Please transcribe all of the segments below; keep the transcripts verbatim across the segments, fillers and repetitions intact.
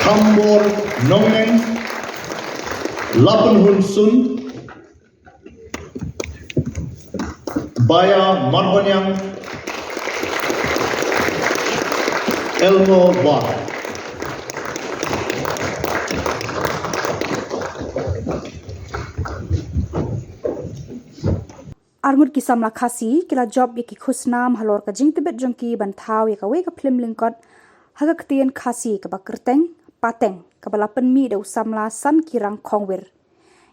Tambor Nongneng, Lapenhun Sun, Baya Marbaniang, Elmo Bar. Arngut ki samla Khasi ki la jop ïa ki khusnam halor ka jingtbit jong ki ban thaw ïa kawei ka phlim lyngkot ha ka ktien Khasi kaba kyrteng Pateng, kaba la pynmih da u samla Sankirang Khongwir.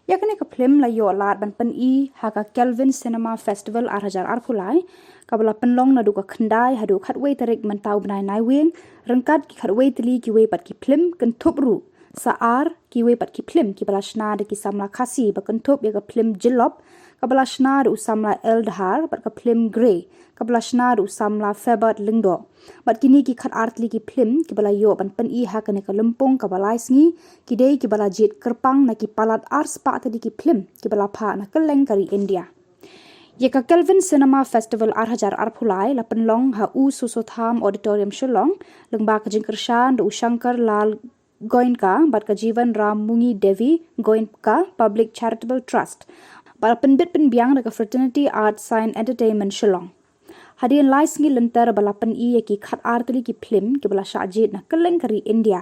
Ïa kane ka phlim la ïoh lad ban pyni ha ka Kelvin Cinema Festival ar hajar arphew lai, kaba la pynlong naduh ka khyndai haduh khatwei tarik mynta u bnai Naiwieng, ryngkat ki khatwei tylli kiwei pat ki phlim kynthup ruh sa ar kiwei pat ki phlim kiba la shna da ki samla Khasi ba kynthup ïa ka phlim Jyllop kaba la shna da u samla L Dhar bad ka phlim Grey kaba la shna da u samla Febert Lyngdoh. Bad kine ki khatar tylli ki phlim kiba la ïoh ban pyni ha kane ka lympung kaba lai sngi ki dei kiba la jied kyrpang na ki palat arspah tylli ki phlim kiba la phah na kylleng ka ri India. Ïa ka Kelvin Cinema Festival ar hajar arphew lai la pynlong ha U Soso Tham Auditorium Shillong, lyngba ka jingkyrshan da u Shankar Lal Goenka bad ka Jeevan Ram Mungi Devi Goenka Public Charitable Trust, bad la pynbit pynbiang da ka Fraternity Art Sign Entertainment Shillong. Hadien lai sngi lynter ba la pyni ïa ki khatar tylli ki phlim kiba la shah jied na kylleng ka ri India,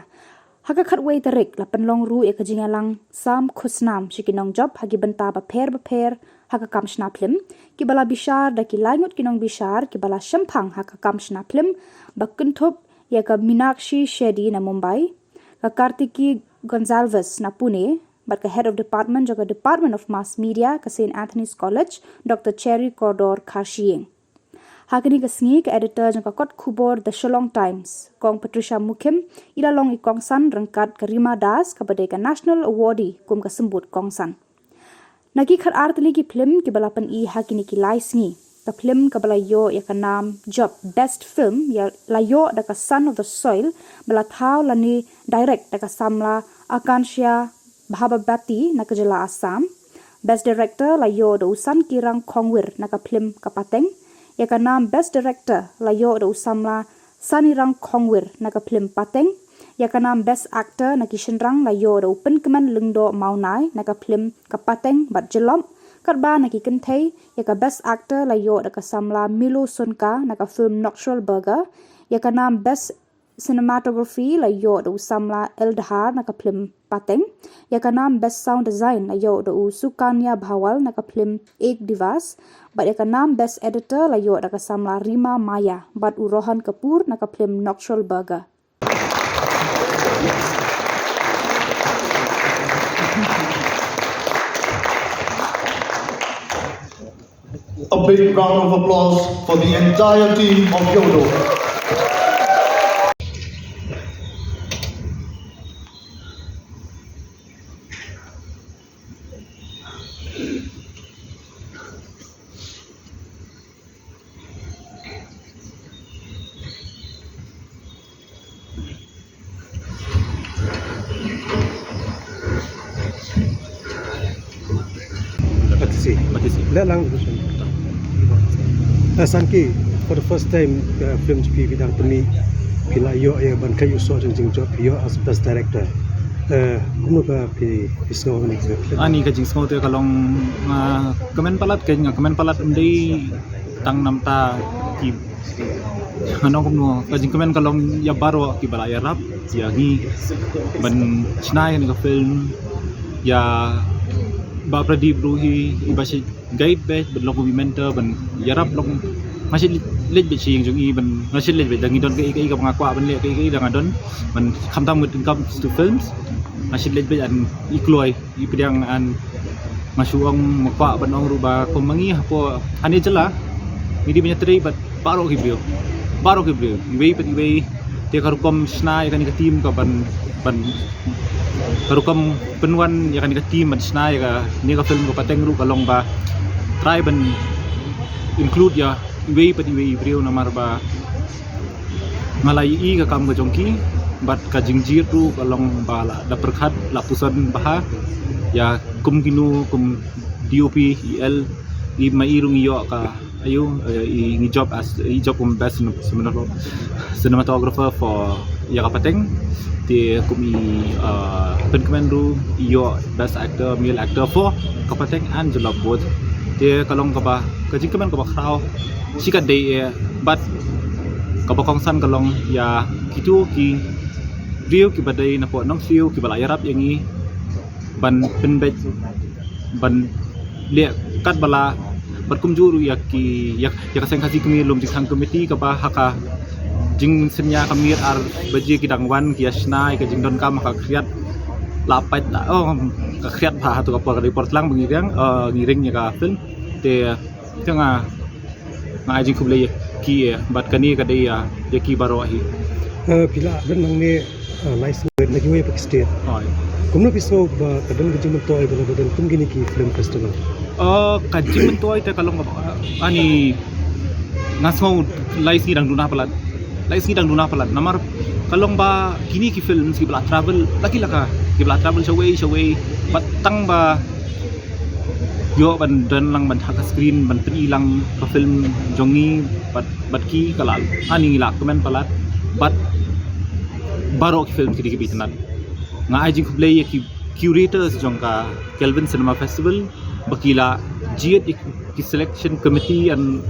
ha ka khatwei tarik la pynlong ruh ïa ka jingïalang sam khusnam sha ki nongjop ha ki bynta bapher bapher ha ka kam shna phlim, kiba la bishar da ki laingut ki nongbishar kiba la shemphang ha ka kam shna phlim, ba kynthup ïa ka Meenakshi Shetty na Mumbai, ka Kartiki Gonsalves na Pune, bad ka Head of Department jong ka Department of Mass Media ka Saint Anthony's College, Doctor Cherry Kordor Kharshiing. Ha kane ka sngi ka editor jong ka kot khubor The Shillong Times, Kong Patricia Mukhim, i la long i kongsan ryngkat ka Rima Das kaba dei ka National Awardee kum ka symbud kongsan. Na ki khatar tylli ki phlim kiba la pyni ha kine ki lai sngi, ka phlim kaba la ïoh ïa ka nam jop Best Film ïa la ïoh da ka Son of the Soil ba la thaw lane direct da ka samla Akansha Bhababati na ka jylla Assam. Best Director la ïoh da u Sankirang Khongwir na ka phlim ka Pateng. Ïa ka nam Best Director la ïoh da u samla Sanirang Khongwir na ka phlim Pateng. Ïa ka nam Best Actor na ki shynrang la ïoh da u Pynkmen Lyngdoh Mawnai na ka phlim ka Pateng bad Jyllop. Katba na ki kynthei, ïa ka Best Actor la ïoh da ka samla Milo Sonka na ka phlim Nocturnal Burger. Ïa ka nam Best Cinematography la ïoh da u samla L Dhar na ka phlim Pateng. Ïa ka nam Best Sound Design la ïoh da u Sukanya Bhawal na ka phlim Ek Divas. Bad ïa ka nam Best Editor la ïoh da ka samla Rima Maya bad u Rohan Kapoor na ka phlim Nocturnal Burger. A big round of applause for the entire team of Yodo. Batisi. Batisi. Lelang. Eh, Sanki, for the first time, eh, film jong phi phi dang pyni, phi la ïoh ïa ban kait u soh jong jingjop, phi ïoh as best director. Eh, kumno ka phi, phi sngew kane ka film? Ani ka jingsngew te ka long, ah, kmen palat ka, nga kmen palat ym dei tang namar ki, nga ong kumno, ka jingkmen ka long ïa baroh kiba la ïarap ïa ngi ban shna ïa kane ka film, ïa Bah Pradip ruh hi iba shi guide bad ban long kum i mentor ban ïarap long. Nga shu leit, leit bad shi ïing jong i ban, nga shu leit bad da ngi don kaei kaei kaba nga kwah ban leh, kaei kaei da nga don ban, khamtam when it comes to films, nga shu leit bad, and i kloi i pdiang, and nga shu ong, nga kwah ban ong ruh ba kum ma ngi hapoh hangne jylla, ngi dei ban ïatrei bad baroh ki briew, baroh ki briew, iwei pat iwei. Te ka rukom shna ïa kane ka team ka ban, ban, ka rukom pynwan ïa kane ka team ban shna ïa kane ka film ka Pateng ruh ka long ba try ban include ïa iwei pat iwei i briew, namar ba nga la ïohi ka kam ka jong ki bad ka jingjied ruh ka long ba la da pyrkhat, la pyrshang bha ïa kum kino, kum D O P, E L, I ma i ruh ngi ïoh ka, ayu, eh, i ngi job as, i job kum best cinem-, cinematographer, cinematographer for ïa ka pateng. Te kum i, eh, pynkmen ruh i ïoh best actor, male actor for ka pateng and jyllop both. Te ka long kaba, ka jingkmen kaba khraw shi katdei, eh, bad kaba kongsan ka long ïa kito ki briew kiba dei napoh Nongthliew kiba la ïarap ïa ngi ban pynbeit, ban leh katba lah, bad kumjuh ruh ïa ki, ïa, ïa ka Seng Khasi Kmie Lum Jingthrang Committee kaba ha ka jingsynñia ka miet ar baje ki dang wan ki ïa shna ïa ka jingdonkam ha ka khriat la pait la, oh, ka khriat bha ha tu ka por, ka dei por tlang ba ngi ring, eh, ngi ring ïa ka film. Te, te nga, nga ai jingkhublei ïa ki, eh, bad kane ka dei ïa, ïa ki baroh hi. Eh, phi la don nangne, eh, lai sngi na kiwei pat ki state. Hooid. Kumno phi sngew ba ka don ka jingmyntoi ba la don kum kine ki film festival? Eh, ka jingmyntoi te ka long ba, eh, ani nga sngew lai sngi dang duna palat. Lai sngi dang duna palat. Namar ka long ba kine ki films kiba la travel, la ki la ka, kiba la travel shawei shawei. Bad tang ba ïoh ban don lang ban ha ka screen ban pyni lang ka film jong ngi bad, bad ki ka la, ani ngi la kmen palat bad baroh ki film ki dei kiba itynnad. Nga ai jingkhublei ïa ki curators jong ka Kelvin Cinema Festival ba ki la jied ïa ki selection committee and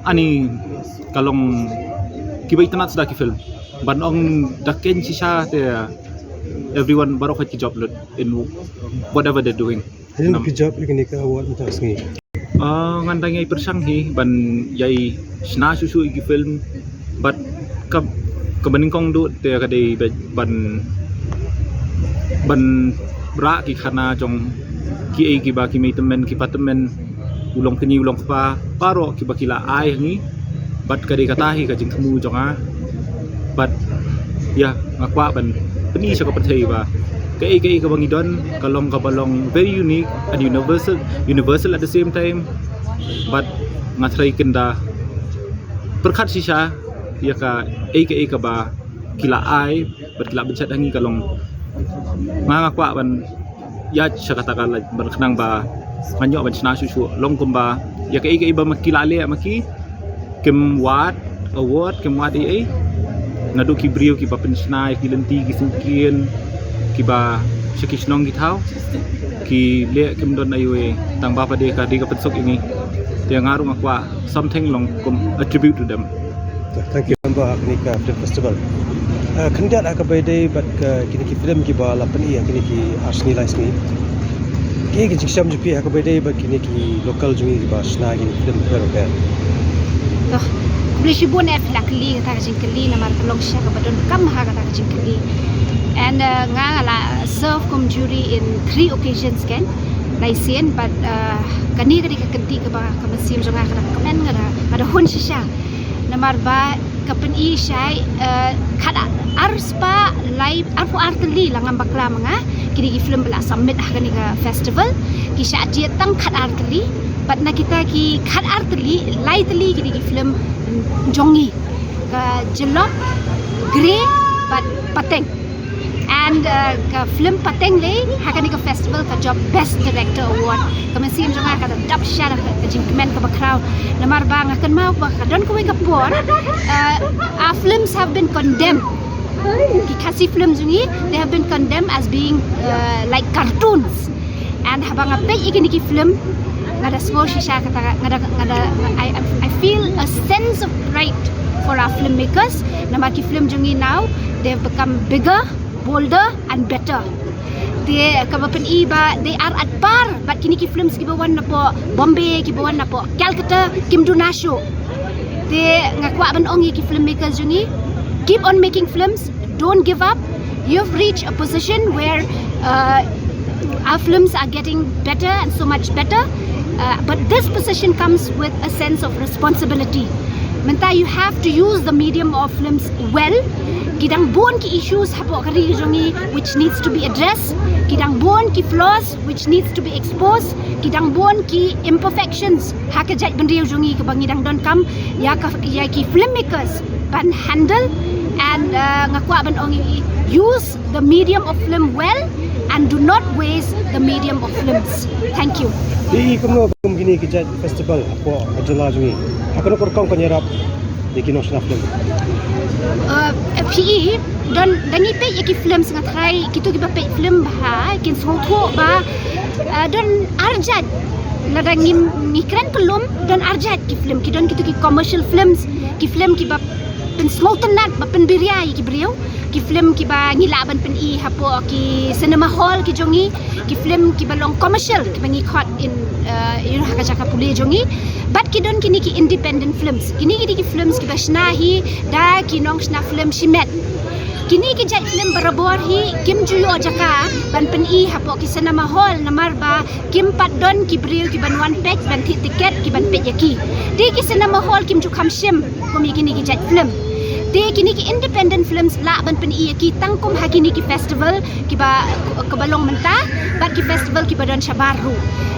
ani ka long kiba itynnad shisha ki film. Ban ong da keiñ shisha te everyone baroh ki jop lut in whatever they're doing. Hadien ba phi jop ïa kane ka award mynta ka sngi, ah, ngan dang ïai pyrshang hi ban ïai shna shuh shuh ïa ki film bad ka, kaba nyngkong duh te ka dei ba, ban, ban rah ki khana jong kiei kiba ki mei tymmen ki pa tymmen, u long kñi u long kpa, baroh kiba ki la ai ha ngi. Bad ka dei kata hi ka jingthmu jong nga. Bad ïa, nga kwah ban pyni sha ka pyrthei ba kaei kaei kaba ngi don ka long kaba long very unique and universal, universal at the same time. Bad nga tharai kin da pyrkhat shisha ïa kaei kaei kaba ki la ai bad ki la pynshad ha ngi ka long. Nga, nga kwah ban ïa sha kata ka lait ban khnang ba ngan ïoh ban shna shuh shuh. Long kumba ïa kaei kaei ba ma ki la leh ma ki, kim wad award, kim wad ei ei. Naduh ki briew kiba pynshna ïa ki lynti ki syngkien kiba sha ki shnong ki thaw, ki leh kim don aïu ei, tang ba pat dei ka, dei ka pynsuk ïa ngi. Te nga ruh nga kwah something long kum a tribute to them. Thank you. Ba ha kane ka film festival, eh, khyndiat ha kaba ïadei bad ka, kine ki film kiba la pyni ha kine ki ar sngi lai sngi, kaei ka jingshem jong phi ha kaba ïadei bad kine ki local jong ngi kiba shna kine ki film bapher bapher? Toh, khublei shibun eh phi la kylli kata ka jingkylli namar ka long shisha kaba donkam ha kata ka jingkylli. And, eh, nga, nga la serve kum jury in three occasions kan, lai sien, but, eh, kane ka dei ka kynti kaba, ka mynsiem jong nga ka da kmen, ka da, ka da hun shisha. Namar ba ka pyni shai, eh, khat ar spah lai, arphew ar tylli la ngam bakla ma nga, kine ki film ba la submit ha kane ka festival, ki shah jied tang khat ar tylli, bad na kita ki khat ar tylli, lai tylli kine ki film jong ngi. Ka Jyllop, Grey, bad Pateng. And, uh, ka film Pateng lei ha kane ka festival ka jop Best Director Award. Ka mynsiem jong nga ka da dap sha da ka jingkmen kaba khraw. Namar ba nga kynmaw ba ka don kawei ka por, uh, our films have been condemned. Ki Khasi film jong ngi, they have been condemned as being, uh, like cartoons. And haba nga peit ïa kine ki film, nga da sngew shisha kata, nga da, nga da, I, I feel a sense of pride for our filmmakers. Namar ki film jong ngi now, they have become bigger, bolder and better. Te kaba pyni ba they are at par bad kine ki films kiba wan napoh Bombay, kiba wan napoh Calcutta, kim duna shuh. Te nga kwah ban ong ïa ki filmmakers jong ngi, keep on making films, don't give up. You've reached a position where, uh, our films are getting better and so much better. Uh, but this position comes with a sense of responsibility. Mynta you have to use the medium of films well. Ki dang bun ki issues hapoh ka ri jong ngi which needs to be addressed. Ki dang bun ki flaws which needs to be exposed. Ki dang bun ki imperfections ha ka jaitbynriew jong ngi kaba ngi dang donkam ïa ka, ïa ki filmmakers ban handle. And, uh, nga kwah ban ong ïa, use the medium of film well. and do not waste the medium of films. Thank you. Phi i kumno kum kine ki jait festival hapoh ka jylla jong ngi? Ha kano ka rukom kan ïarap ïa ki nongshna film? Uh, phi i don, da ngi peit ïa ki films, nga tharai kito kiba peit film bha kin sngewthuh ba, uh, don ar jait. Lada ngim, ngi kren kyllum, don ar jait ki film. Ki don kito ki commercial films, ki film kiba pynsngewtynnat, ba pynbiria ïa ki briew, ki film kiba ngi lah ban pyni hapoh ki cinema hall ki jong ngi, ki film kiba long commercial, kiba ngi khot in, uh, you know, ha ka jaka pule jong ngi. Bad ki don kine ki independent films. Kine ki dei ki films kiba shna hi da ki nongshna film shimet. Kine ki jait film barabor hi kim ju ïoh jaka ban pyni hapoh ki cinema hall, namar ba kim pat don ki briew kiban wan peit, ban thied tiket, kiban peit ïa ki. Te ki cinema hall kim ju kham shim kum ïa kine ki jait film. Te kine ki independent films lah ban pyni ïa ki tang kum ha kine ki festival kiba, kiba long mynta, bad ki festival kiba don shabar ruh.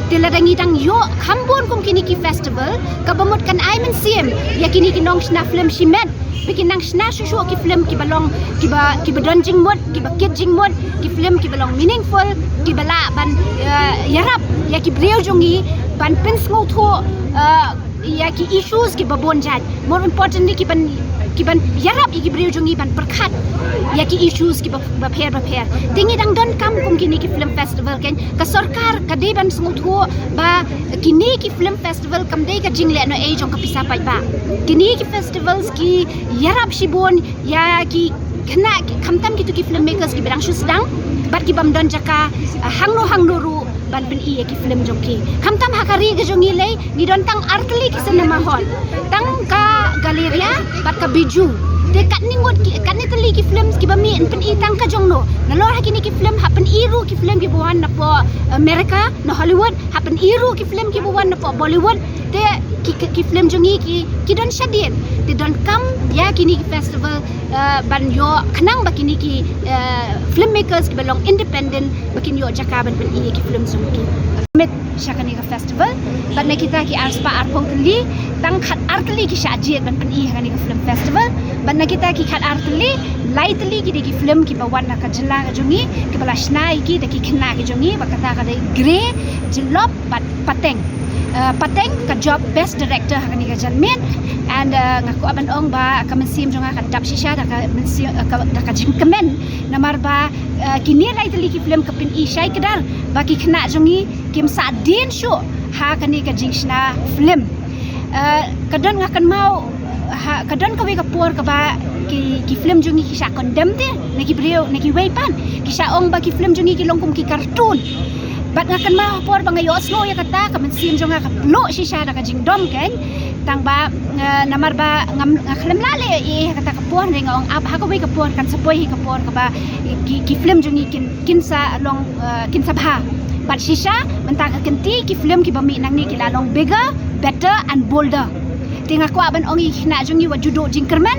Te lada ngi dang ïoh kham bun kum kine ki festival, kaba mut kan ai mynsiem ïa kine ki nongshna film shimet ba kin nang shna shuh shuh ki film kiba long, kiba, kiba don jingmut, kiba kit jingmut, ki film kiba long meaningful, kiba lah ban, eh, ïarap ïa ki briew jong ngi ban pynsngewthuh, eh, ïa ki issues kiba bun jait. More importantly, kiban, kiban ïarap ïa ki briew jong ngi ban pyrkhat ïa ki issues kiba, bapher bapher. Te ngi dang donkam kum kine ki film festival, kan, ka sorkar ka dei ban sngewthuh ba kine ki film festival kam dei ka jingleh noh ei jong ka pisa paidbah. Kine ki festivals ki ïarap shibun ïa ki khynnah, ki, khamtam kito ki filmmakers kiba dang shu sdang bad ki bym don jaka, uh, hangno hangno ruh ban pyni ïa ki film jong ki. Khamtam ha ka ri ka jong ngi lei, ngi don tang ar tylli ki cinema hall, tang ka Galleria bad ka Bijou. Te katne ngut ki, katne tylli ki film kiba mih yn pyni tang ka jong no? Nalor ha kine ki film hap pyni ruh ki film kiba wan napoh America, na Hollywood, hap pyni ruh ki film kiba wan napoh Bollywood. Te ki, ki, ki film jong ngi ki, ki don shadien. Te donkam ïa kine ki festival, eh, ban ïoh khnang ba kine ki, eh, filmmakers kiba long independent ba kin ïoh jaka ban pyni ïa ki film jong ki. Met sha kane ka festival, bad na kita ki ar spah arphew tylli, tang khat ar tylli ki shah jied ban pyni ha kane ka film festival. Bad na kita ki khat ar tylli, lai tylli ki dei ki film kiba wan na ka jylla ka jong ngi, kiba la shna ïa ki da ki khynnah ki jong ngi, bad kata ka dei Grey, Jyllop bad Pateng. Uh, Pateng ka jop Best Director ha kane ka janmiet. And, uh, nga kwah ban ong ba ka mynsiem jong nga ka dap shisha da ka mynsiem, uh, ka, da ka jingkmen, namar ba, uh, kine lai tylli ki film ka pyni shai kdar ba ki khynnah jong ngi kim sah dien shuh ha kane ka jingshna film. Uh, ka don, nga kynmaw, ha, ka don kawei ka por kaba ki, ki film jong ngi ki shah condemn te na ki briew, na kiwei pat, ki shah ong ba ki film jong ngi ki long kum ki cartoon. Bad nga kynmaw ha por ba nga ïohsngew ïa kata, ka mynsiem jong nga ka pluh shisha da ka jingdom, kan. Tang ba, eh, namar ba ngam, nga khlem lah leh ïa kata ka por, hynrei nga ong ap, ha kawei ka por kan sa poi hi ka por kaba ki, ki film jong ngi kin, kin sa long, eh, kin sa bha. Bad shisha mynta ka kynti ki film kiba mih nangne ki la long bigger, better and bolder. Te nga kwah ban ong ïa ki khynnah jong ngi wat ju duh jingkyrmen,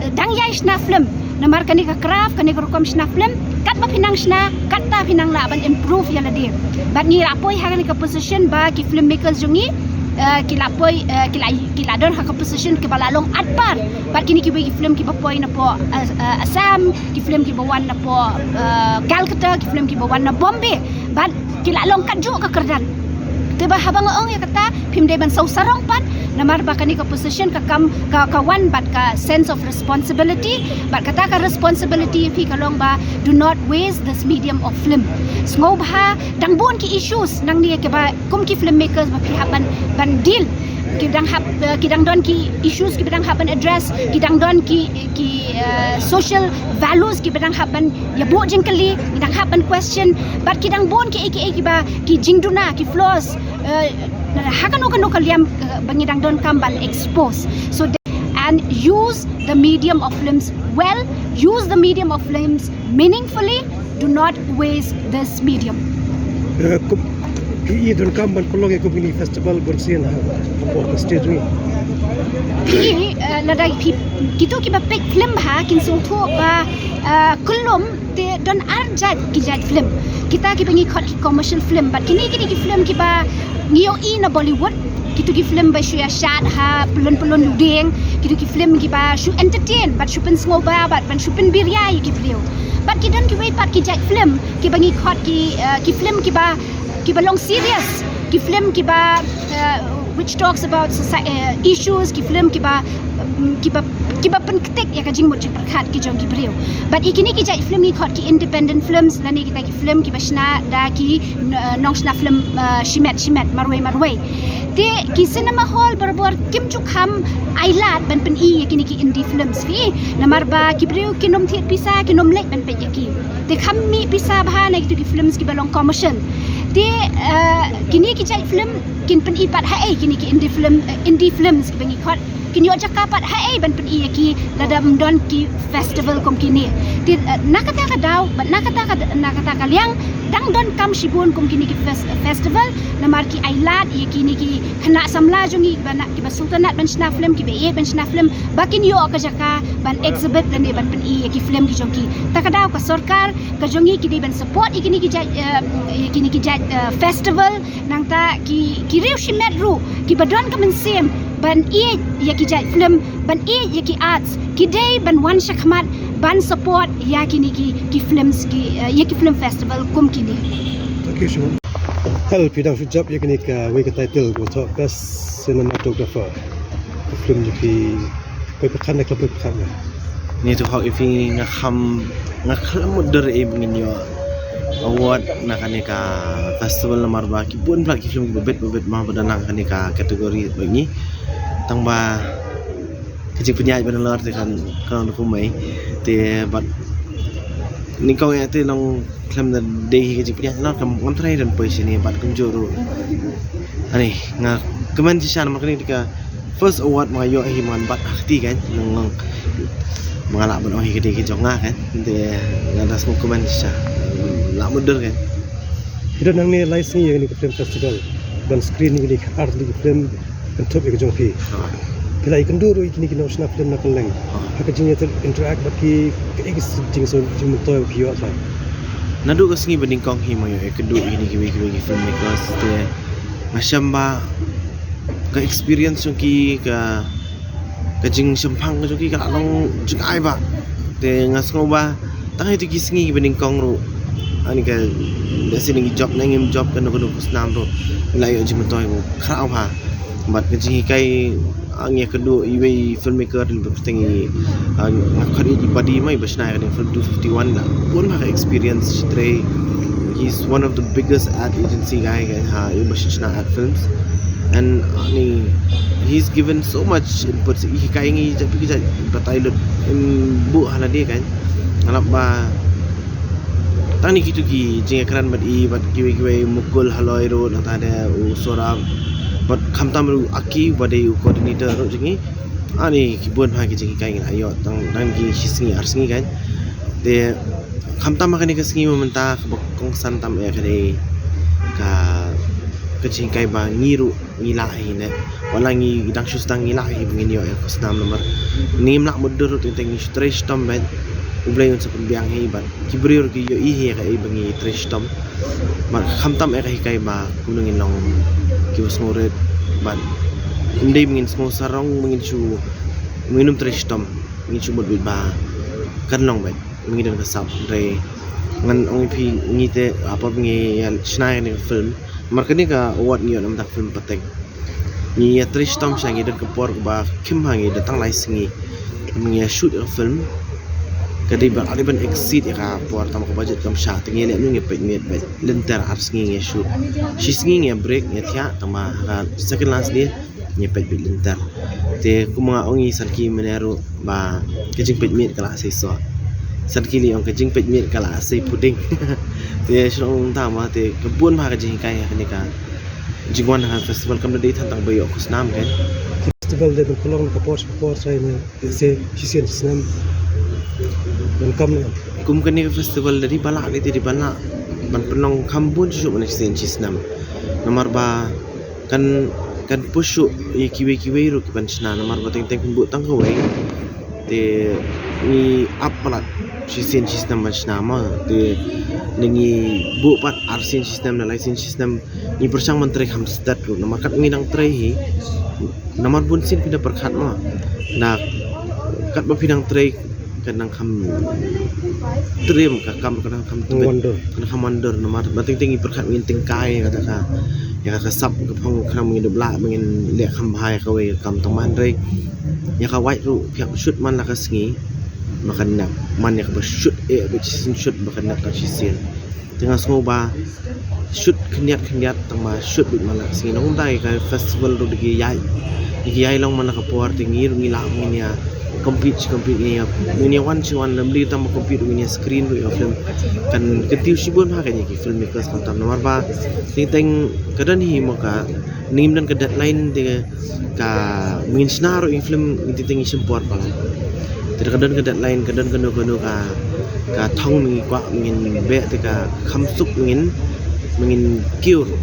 eh, dang ïai shna film. Namar kane ka craft, kane ka rukom shna film, katba phi nang shna, katta phi nang lah ban improve ïa lade. Bad ngi la poi ha kane ka position ba ki filmmakers jong ngi, eh, ki la poi, eh, ki la, ki la don ha ka position kiba la long adpar bad kine kiwei ki film kiba poi napoh, eh, eh, Assam, ki film kiba wan napoh, eh, Calcutta, ki film kiba wan na Bombay. Bad ki la long katjuh ka kyrdan. Te ba haba nga ong ïa kata, phim dei ban sngewsarong pat, namar ba kane ka position ka kam, ka, ka wan bad ka sense of responsibility, bad kata ka responsibility phi ka long ba do not waste this medium of film. Sngewbha, dang bun ki issues nangne kiba kum ki filmmakers ba phi hap ban, ban deal. Ki dang hap, eh, ki dang don ki issues kiba dang hap ban address, ki dang don ki, ki, eh, social values kiba dang hap ban ïa buh jingkylli, ki dang hap ban question, bad ki dang bun ki, ki, kiba, ki jingduna, ki flaws, eh, ha kano kano ka liang, eh, ba ngi dang donkam ban expose. So, and use the medium of films well, use the medium of films meaningfully, do not waste this medium. Eh, kum, phi i donkam ban pynlong ïa kum kine festival bunsien ha, ha state jong ngi? Phi i, eh, lada phi, kito kiba peit film bha kin sngewthuh ba, eh, kyllum te don ar jait ki jait film. Kita kiba ngi khot ki commercial film, bad kine, kine ki film kiba ngi ïohi na Bollywood, kito ki film ba shu ïa shad ha pyllun pyllun u dieng, Ki dei ki film kiba shu entertain bad shu pynsngewbha bad ban shu pynbiria ïa ki briew. Bad ki don kiwei pat ki jait film kiba ngi khot ki, eh, ki film kiba, kiba long serious, ki film kiba, eh, which talks about society, eh, issues, ki film kiba, mm, kiba, kiba pynktik ïa ka jingmut jingpyrkhat ki jong ki briew. Bad ïa kine ki jait film ngi khot ki independent films lane kita ki film kiba shna da ki, eh, nongshna film, eh, shimet shimet, marwei marwei. Te ki cinema hall barabor kim ju kham ailad ban pyni ïa kine ki indie films, phi, namar ba ki briew kin ym thied pisa, kin ym leit ban peit ïa ki. Te kham mih pisa bha na kitu ki films kiba long commercial. Te, eh, kine ki jait film kin pyni pat haei kine ki indie film, eh, indie films kiba ngi khot, kin ïoh jaka pat haei ban pyni ïa ki lada ym don ki festival kum kine. Te, eh, na kata ka daw bad na kata ka, na kata ka liang, dang donkam shibun kum kine ki fes-, festival, namar ki ailad ïa kine ki khynnah samla jong ngi kiba na, kiba sngewtynnat ban shna film, kiba ïeit ban shna film, ba kin ïoh ka jaka ban exhibit lane ban pyni ïa ki film ki jong ki. Ta ka daw ka sorkar ka jong ngi ki dei ban support ïa kine ki jait, eh, ïa kine ki jait, eh, festival, nangta ki, ki riew shimet ruh kiba don ka mynsiem ban ïeit ïa ki jait film, ban ïeit ïa ki arts, ki dei ban wan shakhmat ban support ïa kine ki, ki films ki, eh, ïa ki film festival kum kine. Thank you, Shimon. Hal phi dang shu jop ïa kine kawei ka title ko thoh Best Cinematographer. Ka film jong phi, phi pyrkhat ne, khlem pyrkhat ne? Ni tu hok ïa phi, nga kham, nga khlem mutdur ïa ba ngin ïoh award na kane ka festival namar ba ki bun palat ki film kiba bit ba bit ma ba dang nang kane ka category ba ngi. Tang ba ka jingpynïaid ba nalor te kan, kan kumai. Te bad nyngkong ïa te long khlem da dei hi ka jingpynïaid nalor kam, ngam tharai don poi shane bad kumjuh ruh. Ani nga kmen shisha namar kane ka first award ma nga ïoh hi, ma ngan bat ha kti kan, nang nang ma nga lah ban ong hi ka dei ka jong nga kan. Te nga da sngewkmen shisha, lah mutdur kan. Phi don hangne lai sngi ïa kane ka film festival ban screen ïa kine ki artylli ki film kynthup ïa ka jong phi. Ha. Phi la ïakynduh ruh ïa kine ki nongshna film na kylleng. Ha. Ha ka jingïa interact bad ki, kaei ka jingso, jingmyntoi ba phi ïoh ba? Naduh ka sngi ba nyngkong hi ma nga ïoh ïakynduh ïa kine kiwei kiwei ki filmmakers, te nga shem ba ka experience jong ki, ka, ka jingshemphang ka jong ki ka la long jingai bha. Te nga sngew ba tang ha kito ki sngi kiba nyngkong ruh, ani ka, lehse ngi jop ne ngim jop, kano kano ka snam ruh ngi la ïoh jingmyntoi ba khraw bha. Bad ka jinghikai, ah, ngi ïakynduh iwei i filmmaker ba kyrteng i, ah, nga khot ïa i Padi ma, i ba shna ïa kane ka film two fifty-one, la bun bha ka experience. Shi trei, he's one of the biggest ad agency guy, guy ha, i ba shna ad films. And, uh, ni, he's given so much input. I hikai ngi jait, jait batai lut, im, buh ha lade kan. Nga lap ba tang ni kito ki jingïakren bad i, bad kiwei kiwei, Mukul Haloi ruh, nangta de u Sorab, bad khamtam ruh u Aki ba dei u coordinator ruh jong ngi. Ani ki bun bha ki jinghikai ngi la ïoh tang, tang ki shi sngi ar sngi kan. Te khamtam ha kane ka sngi mynta kaba kongsan tam ïa kane ka, ka jinghikai ba ngi ruh ngi lah hi ne, wat la ngi dang shu sdang, ngi lah hi ba ngin ïoh ïa ka snam namar ngim lah mutdur ruh, teng teng ngi shu trei shitom bad U Blei un sa pynbiang hi bad ki briew ruh ki ïohi hi ïa kaei ba ngi trei shitom. Bad khamtam ïa ka hikai ba kumno ngin long kiba sngewrit bad ym dei ba ngin sngew sarong ba ngin shu, ba ngin ym trei shitom, ngin shu mut beit ba kan long beit, ba ngi don ka sap. Hynrei ngan ong ïa phi, ngi te, hapoh ba ngi ïa shna ïa kane ka film, namar kane ka award ngi ïoh na bynta ka film pateng. Ngi ïa trei shitom shisha, ngi don ka por kaba khim ha, ngi don tang lai sngi. Ngi ïa shoot ïa ka film. Ka dei ba, ka dei ban exceed ïa ka por, tang ba ka budget kam shah, te ngi ïa leh mynno, ngi peit miet beit lynter, ar sngi ngi ïa shoot. Shi sngi ngi ïa break, ngi ïa thiah, tang ba ha ka second last day ngi ïa peit beit lynter. Te kum nga ong, i Sarki mynne ruh ba ka jingpeit miet ka la seisoh. Sarki lei ong ka jingpeit miet ka la sei puding. Te shu ong tang ba te ka bun bha ka jinghikai ha kane ka jingwan ha festival, kam da dei than tang ba ïoh khusnam kan. Festival dei ban pynlong na ka por sha ka por, sa ïa ne, shisien shisnem. Ban kam ne, kum kane ka festival da dei ba lah, ne te dei ba lah ban pynlong kham bun shuh shuh ban shisien shisnem. Namar ba kan, kan push shuh ïa kiwei kiwei ruh ki ban shna, namar ba teng teng pynbud tang kawei. Te ngi ap palat Shisien shisnem ban shna mo, te ngi buh pat arsien shisnem ne laisien shisnem ngi pyrshang ban trei kham stet ruh, namar kat ngi dang trei hi, namar bun sien phi da pyrkhat mo, na kat ba phi dang trei ka dang kham trim, ka kam ka dang kham trim, ka dang kham mandor, namar ba teng teng ngi pyrkhat ngin tyngkai kata ka, ïa ka sap ka phong khnang ngin dup lah ngin leh kham bha ïa kawei ka kam tang man rei. Ïa ka wait ruh phi hap shoot man la ka sngi. Ba kan nang man ïa kaba shoot eh bad shisien shoot ba kan nang ka shisien. Te nga sngew ba shoot khyndiat khyndiat tang ba shoot bad man la ka sngi. Nang dei ka festival ruh da ki ïai, da ki ïai long man la ka por te ngi ruh ngi lah ngin ïa compete shi compete ngin ïa, ngin ïa wan shi wan lem li tang ba compete ruh ngin ïa screen ruh ïa film. Kan kyntiew shibun ha ka ïa ki filmmakers kan tam namar ba teng teng ka don hi mo ka nim don ka deadline te ka mungin shna ruh ïa film ngi teng teng ngi shim por ba. Te ka don ka deadline, ka don kano kano ka, ka thong ngi kwah ngin beh te ka kham suk ngin, ngin kiew ruh.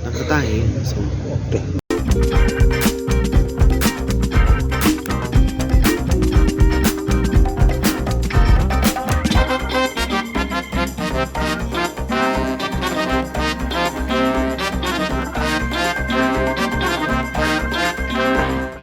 Tang kata hi. So.